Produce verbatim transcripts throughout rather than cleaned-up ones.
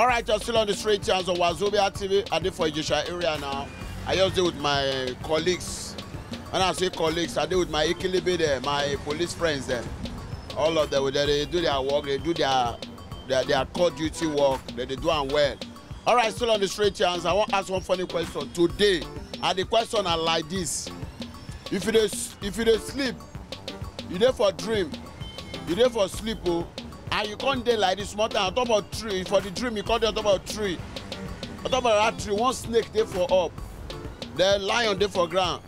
All right, you're still on the straight chance of Wazobia T V. I dey for Ijesha area now. I just dey with my colleagues. When I say colleagues, I dey with my Ikilibi there, my police friends there. All of them, they, they do their work, they do their their, their core duty work, they, they do am well. All right, still on the straight chance. I want ask one funny question today. And the question are like this: if you dey s- if you dey sleep, you dey for dream, you dey for sleep, oh, and you can't dey like this small time on top of tree. For the dream, you can't dey on top of tree. On top of that tree, one snake dey for up, the lion dey for ground,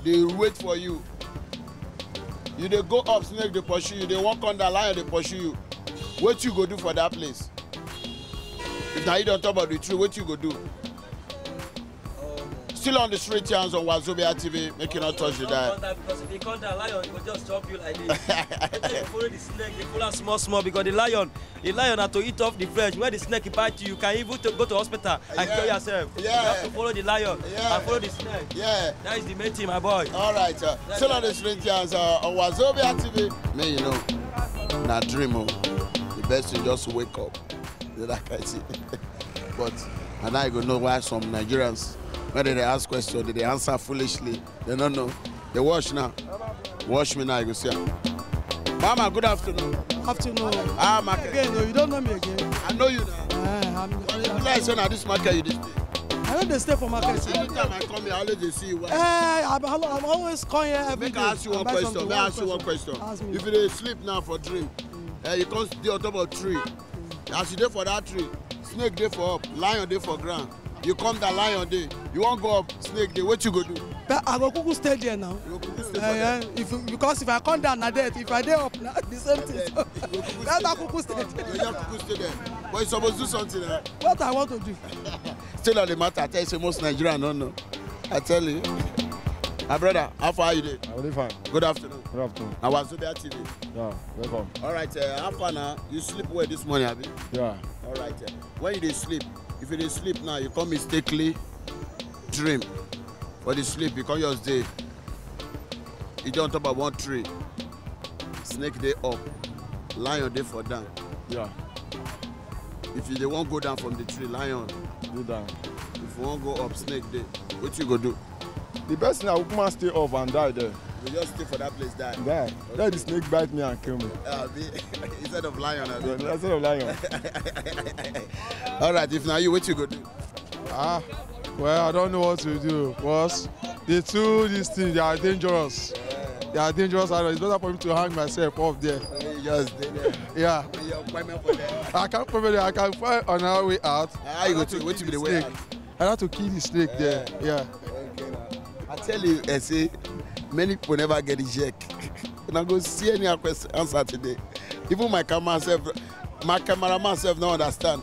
dey wait for you. You dey go up, snake dey pursue you. Dey wan come down, lion dey pursue you. Wetin you go do for that place? If na you dey on top of the tree, wetin you go do? Still on the straight chance on Wazobia T V, make you not touch the dial. Because if you come down, lion go just chop you like this. Make you follow the snake, dey follow am small small, because the lion, the lion na to eat off the flesh. When the snake bite you, you can even to, go to hospital and kill yourself. Yeah. You have to follow the lion and follow the snake. Yeah. That is the main thing, my boy. All right, uh, still on the straight chance uh, on Wazobia T V. Man, you know, na dream, oh. The best thing just wake up. That kind thing. But and I go know why some Nigerians, when they ask questions, they answer foolishly. They don't know. They watch now. Watch me now, you go see am. Mama, good afternoon. Afternoon. Ah, my Again, no, you don't know me again. I know you now. Eh, I'm, But you like say na this market you dey stay. I don't dey stay for market. Anytime I come here, I always dey see you. Why? Eh, I'm, I'm always come here every Make day. I ask you I one buy question. something. May I One ask you one question. Ask me. If you dey sleep now for dream, eh, you come dey on top of tree. As you dey for that tree, snake dey for up, lion dey for ground. You come down, lion dey. You wan go up, snake dey. Wetin you go do? But I go kuku stay there now. You go kuku stay for Eh, there. eh, if you- because if I come down na death, if I dey up na the same thing. So, You go kuku that's stay how there. kuku stay there. You just kuku stay there. But you suppose do something. Eh? What I want to do? Still on the matter, I tell you say most Nigerians don't know. I tell you. My brother, how far you dey? I really fine. Good afternoon. Good afternoon. Na Wazobia T V. Yeah, welcome. All right, uh, how far now? You sleep well this morning, abi? Yeah. All right. Uh, when you dey sleep, if you dey sleep now, you come mistakenly dream. For the sleep, you come just dey. You dey on top of one tree. Snake dey up. Lion dey for down. Yeah. If you dey wan go down from the tree, lion. Go down. If you wan go up, snake dey. Wetin you go do? The best thing I would come and stay up and die there. You just stay for that place, die. Die. Let the snake bite me and kill me. Uh, be, instead of lion, abi? Instead of lion. All right, if na you, wetin you go do? Ah, well, I don't know what to do because the two, these things, they are dangerous. They are dangerous. And it's better for me to hang myself up there. You just dey there. Yeah. You appointment for there. I can't put it. I can find another way out. How you go to? Wetin be the way out? I have to kill the snake there. Yeah. Okay, now. I tell you, I say, many people never get the check. Una go see any question answer today. Even my camera self, my cameraman self no understand.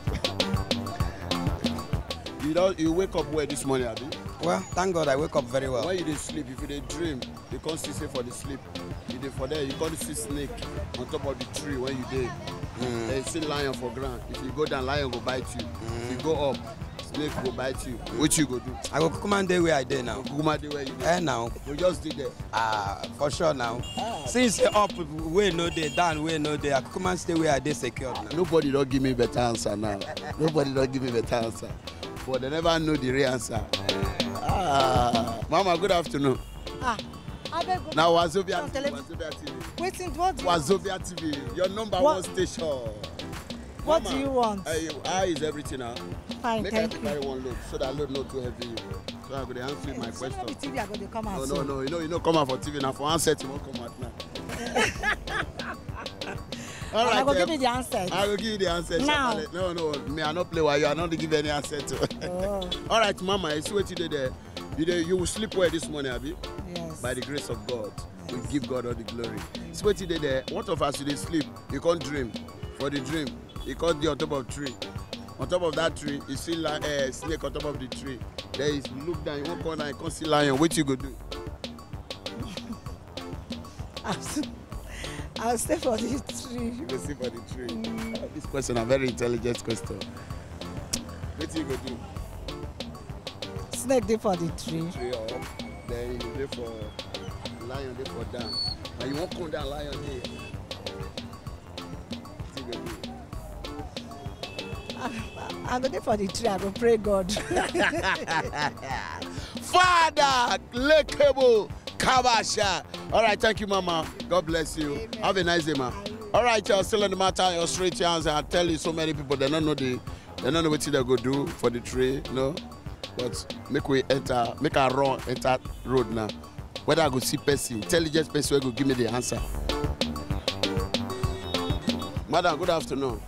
You don't, you wake up well this morning, abi? Well, thank God I wake up very well. When you dey sleep, if you dey dream, you can't see say for the sleep. You dey for there, you can't see snake on top of the tree when you dey. Mm. Then you see lion for ground. If you go down, lion go bite you. Mm. If you go up, snake go bite you. Wetin you go do? I go kukuma dey where I dey now. Kukuma dey where you dey. Eh, now. You just dey there. Ah, for sure now. Ah. Since say up wey no dey, down wey no dey, I kukuma stay where I dey secured now. Nobody don't give me better answer now. Nobody don't give me better answer. But they never know the real answer. Ah, Mama, good afternoon. Ah, abeg go. Now Wazobia Don't T V, tell me. Wazobia T V. Wetin, what do you want? Wazobia T V, your number What? one station. What Mama, do you want? Uh, you, how is everything now? Fine, Make thank I you. Carry one load so that load not too heavy. So I go dey answer you my Eh, so question. No be T V I go dey come No, out no, so. No, you know, you know, come out for T V now. For answer, you won't come out now. All And I right, go um, give you the answer. I will give you the answer. Now. Shabale. No, no, me, I not play while you. I not give any answer to. Oh. All right, Mama, you see what you did there. You dey, you will sleep well this morning, abi? Yes. By the grace of God. We Yes. give God all the glory. Yes. See what you did there. What of us you dey sleep? You can't dream. For the dream, you can't be on top of tree. On top of that tree, you see li- uh, snake on top of the tree. There is look down, you won't come down, you can't see lion. What you go do? I'll s- I'll stay for the tree. You go see for the tree. Mm. Uh, this question a very intelligent question. What you go do? Snake dey for the tree. Tree up, then you dey for lion dey for down. And you won't come down lion dey. What you go do? I go dey for the tree, I go pray God. Father Lekebo Kabasha. All right, thank you, Mama. God bless you. Amen. Have a nice day, ma. All right, y'all, still on the matter, your straight hands, I tell you, so many people, they don't know the, they don't know what they go do for the tree, no? But make we enter, make I run, enter road now. Whether I go see person, intelligent person wey go give me the answer. Madam, good afternoon.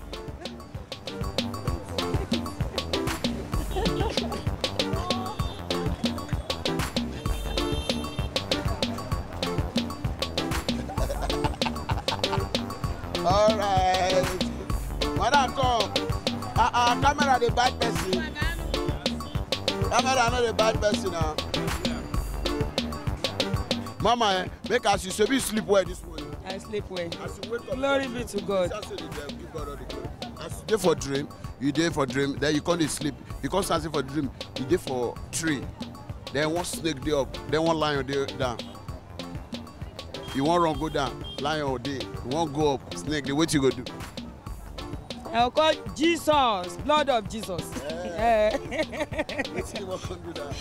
All right. Madam, come. Ah, ah, camera dey bite person. Camera no dey bite person now. Mama, eh, make as you say, you sleep well this morning. I sleep well. As you wake up, glory be to God. Just say the, give God all the glory. As you dey for dream, you dey for dream, then you come dey sleep. You come start for dream, you dey for tree. Then one snake dey up, then one lion dey down. You wan run go down, lion dey. You wan go up, snake dey. Wetin you go do? I go call Jesus, blood of Jesus. Eh. Eh. Wetin you wan come do now?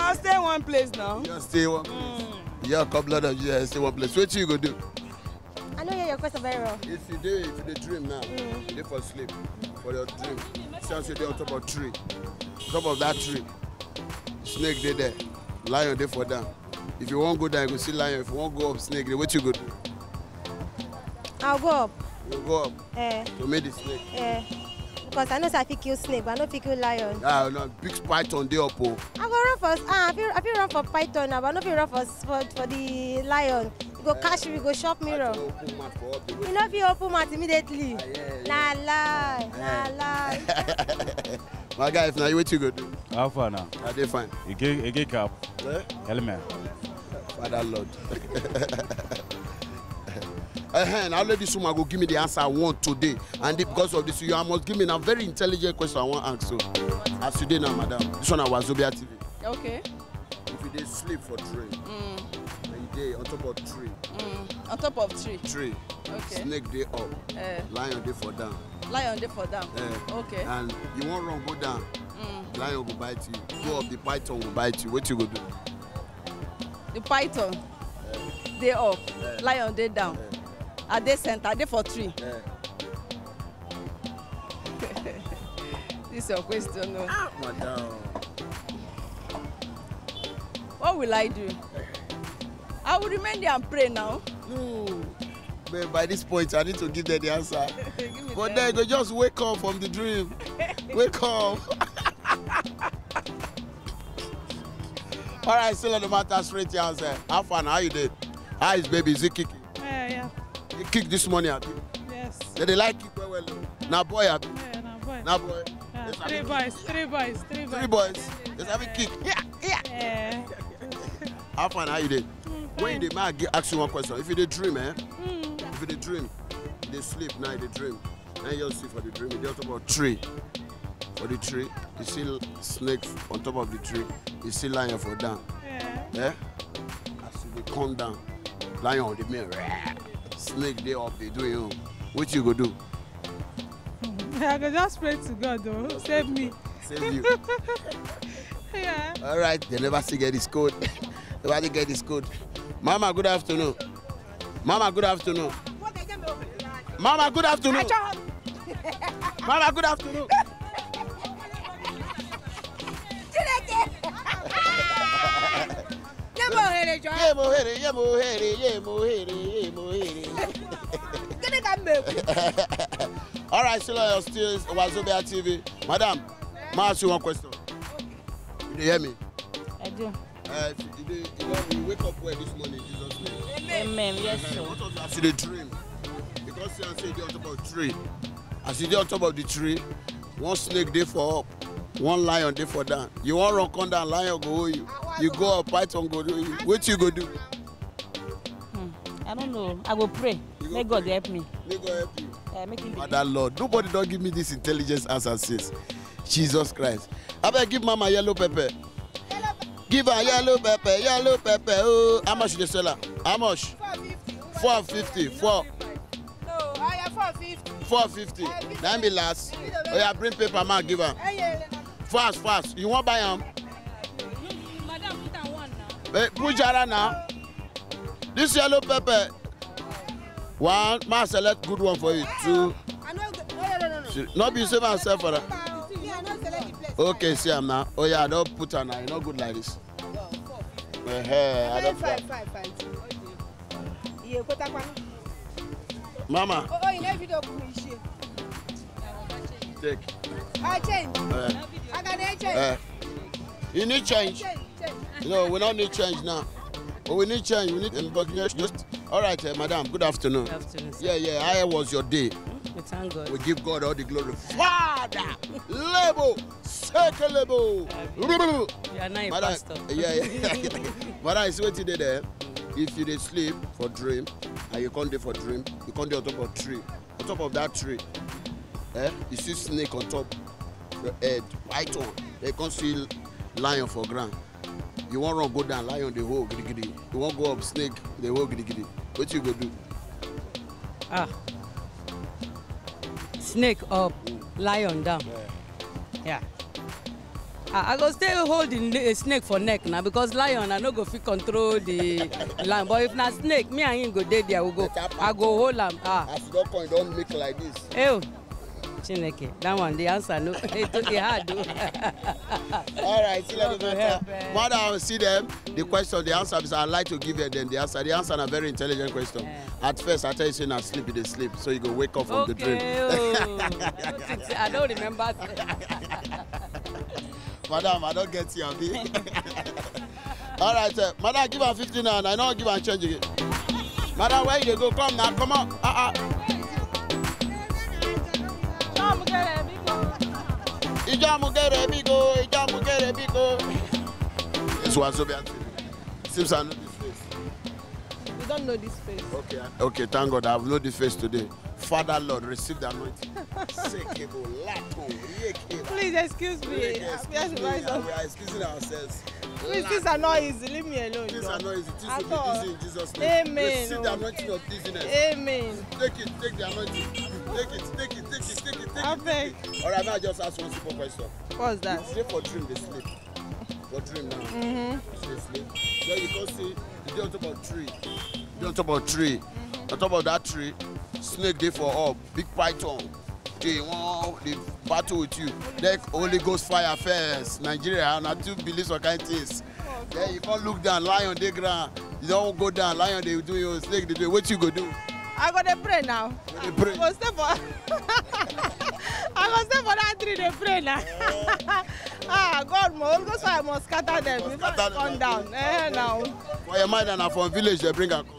I stay one place now. You stay one place. Mm. You come blood of Jesus, stay one place. Wetin you go do? I no hear your question very well. If you dey, if you dey dream now, mm, you dey for sleep, for your dream, see as you dey on top of tree, top of that tree, snake dey there, lion dey for down. If you wan go down, you go see lion. If you wan go up, snake dey. Wetin you go do? I'll go up. You go up. Eh. To meet the snake. Eh. Because I know say I fit kill snake, but I no fit kill lion. Ah, no, big python dey up o. I go run for, ah, I fit, I fit run for python now, but I no fit run for, for, for the lion. E go catch me, e go chop me raw. Open mouth for up the way. You no fit open mouth immediately. Ah, yeah, yeah. Na lie, na lie. My guy, if na you, wetin you go do? How far now? I dey fine. Ege, Ege cap. Eh? Helmet. Father Lord. Eh, na only this woman go give me the answer I want today, and because of this, you, I must give me na very intelligent question I wan ask. So, as you dey now, madam, this one na Wazobia T V. Okay. If you dey sleep for tree, mm, and you dey on top of tree, mm, on top of tree. Tree. Okay. Snake dey up. Eh. Lion dey for down. Lion dey for down. Eh. Okay. And you wan run go down. Mm. Lion go bite you. Go up, the python go bite you. Wetin you go do? The python, eh, dey up. Eh. Lion dey down. Eh. I dey center. I dey for tree. Eh. This your question, no? Ah, madam. What will I do? I will remain there and pray now. No. But by this point, I need to give them the answer. Give me the answer. But then go just wake up from the dream. Wake up. All right, still on the matter, straight answer. How far now? How you dey? How is baby? Is it kicking? Yeah, yeah. You kick this morning, abi? Yes. They dey like kick well, well o. Na boy, abi? Yeah, na boy. Na boy. Yeah, three boys, three boys, three boys. Three boys. They sabi kick. Yeah, yeah. Yeah. How far now? How you dey? Mm, fine. When you dey, may I gi-, ask you one question? If you dey dream, eh? Mm. If you dey dream, you dey sleep now, you dey dream. Now you see for the dream, you dey on top of tree. For the tree, you see l-, snake on top of the tree. You see lion for down. Yeah. Eh? As you dey come down, lion dey make, snake dey up, dey do him own. Wetin you go do? I go just pray to God, though. Save me. Save you. Yeah. All right, they never still get this code. Never still get this code. Mama, good afternoon. Mama, good afternoon. Mama, good afternoon. Mama, good afternoon. Chineke. Nye m ohere, jọọ. Nye m ohere, nye m ohere, nye m ohere, nye m ohere. Gịnị ka m na-ekwu? All right, still on your, still Wazobia T V. Madam, may I ask you one question? You dey hear me? I do. Uh, you dey, you don, you wake up well this morning, Jesus name. Amen. Yes, sir. What was, as you dey dream? Because you say you dey on top of tree. As you dey on top of the tree, one snake dey for up, one lion dey for down. You wan run come down, lion go hold you. You go up, python go hold you. Wetin you go do? Hmm. I don't know. I go pray. Make God help me. Make God help you. Eh, make him. Father Lord, nobody don give me this intelligence answer since. Jesus Christ. Abeg, give mama yellow pepper. Give her yellow pepper, yellow pepper. Oh, how much you dey sell am? How much? Four fifty. Four fifty. Four. No, I am four fifty. Four fifty. Na im be last. Oya, bring paper, ma give am. Fast, fast. You wan buy am? Madam, put am one now. Eh, put jara now. This yellow pepper. One, ma select good one for you. Two. I no go, no, no, no, no, no. Three. No be save am sell for am. Me, I no select the place. Okay, see am now. Oya, I don put am now. E no good like this. Eh, eh, I don put am. Fine, fine, fine. Iye, kota kwa. Mama. Oh, oh, you never video kumi iye. Take. I change. Eh. I can change. Eh. You need change? Change, change. No, we don't need change now. But we need change. We need, um, but just, just, all right, eh, madam, good afternoon. Good afternoon, sir. Yeah, yeah. How was your day? We thank God. We give God all the glory. Father, Lebo, Sekelebo. You are not a pastor. Yeah, yeah. Madam, I see wetin dey there. If you dey sleep for dream, and you come dey for dream, you come dey on top of tree. On top of that tree, eh, you see snake on top your head, python. Then you come see lion for ground. You wan run go down, lion dey hold gidigidi. You wan go up, snake dey hold gidigidi. Wetin you go do? Ah. Snake up, lion down. Yeah. Ah, I go stay hold the li-, eh, snake for neck now, because lion, I no go fit control the lion. But if na snake, me and him go dey there, we go, I go hold am. Ah. As you don come, you don make like this. Ew. Chineke, that one, the answer, no, it, it hard, though. All right, see you later. God go help, eh. Madam, see them. The question, the answer is, I like to give them the answer. The answer na very intelligent question. Yeah. At first, I tell you, say na sleep, you dey sleep. So you go wake up from the dream. Okay, oh. I don't think, I don't remember. Madam, I don't get you, abi? All right, eh, madam, give her fifty now. I no give her change again. Madam, where you dey go? Come now, come on. Ah, ah. Ijamugere biko, Ijamugere biko. It's Wazobia T V. Seems I know this face. You don't know this face. Okay, I, okay, thank God I have know this face today. Father Lord, receive the anointing. Sekebo, lato, yeke. Please excuse me. Yeke, excuse me. We are excusing ourselves. Please, things are not easy. Leave me alone. Things are not easy. Things will be easy in Jesus' name. Amen. Receive the anointing of dizziness. Amen. Take it, take the anointing. Take it, take it, take it, take it, take it, take it. All right, now I just ask one simple question. What's that? You dey for dream, dey sleep. For dream now. Mm-hmm. You dey sleep. Then you come see, you dey on top of tree. You dey on top of tree. Mm-hmm. On top of that tree, snake dey for up. Big python. They wan dey battle with you. Then Holy Ghost fire first. Nigeria, na too believe some kind things. Then you come look down, lion dey ground. You don go down, lion dey do you, snake dey do you. Wetin you go do? I go dey pray now. You dey pray? I go stay for, I go stay for that tree dey pray now. Ah, God, my Holy Ghost fire must scatter them before I come down. Eh, now. For your mind, na from village they bring am come.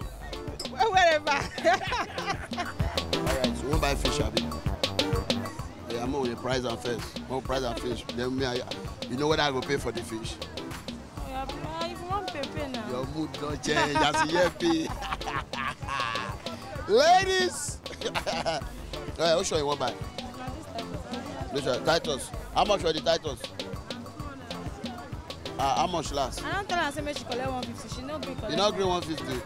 Wherever. All right, so you wan buy fish, abi? Yeah, I'm gonna price am first. One price am fish. Then me, I, you know what I go pay for the fish? Yeah, if you want pay, pay now. Your mood don change as you hear pay. Ladies. All right, which one you wan buy? This one, Titus. How much for the Titus? Ah, how much last? I don tell her say make she collect one fifty. She no gree collect. You no gree one fifty?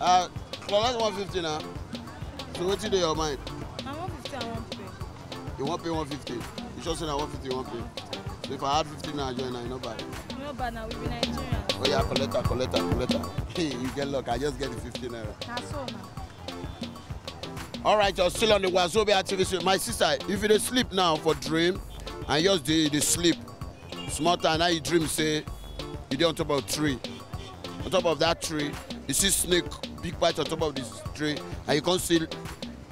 Ah, collect one fifty now. So wetin dey your mind? Na one fifty I wan pay. You wan pay one fifty? You sure say na one fifty you wan pay? So if I add fifty naira join, na you no buy? No bad, na we be Nigerians. Oh yeah, collect am, collect am, collect am. Hey, you get luck. I just get the fifty naira. Na so na. All right, you're still on the Wazobia T V. My sister, if you dey sleep now for dream, and yours dey, dey sleep, small time now you dream say you dey on top of tree. On top of that tree, you see snake, big bite on top of this tree, and you come see,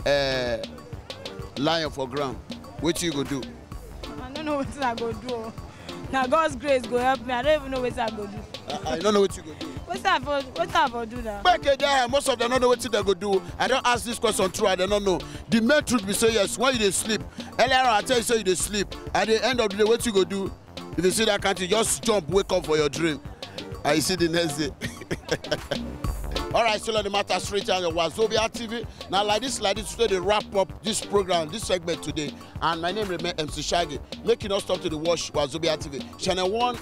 eh, lion for ground. Wetin you go do? I don't know wetin I go do o. Na God's grace go help me. I don't even know wetin I go do. I, I don't know wetin you go do. Wetin I for, wetin I for do now? Make it there. Most of them don't know wetin they go do. I don ask this question through, I don't know. The main truth be say yes, when you dey sleep, earlier on I tell you say you dey sleep. At the end of the day, wetin you go do? If you see that kind thing, just jump, wake up for your dream. And you see the next day. All right, still on the matter straight on the Wazobia T V. Now, like this, like this, today they wrap up this program, this segment today. And my name remain M C Shaggy. Make you not stop to the watch Wazobia T V. Channel one,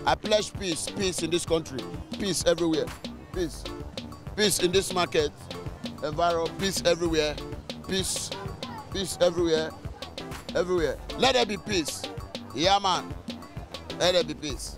I pledge peace, peace in this country, peace everywhere, peace, peace in this market, environment, peace everywhere, peace Peace everywhere. Everywhere. Let there be peace. Yeah, man. Let there be peace.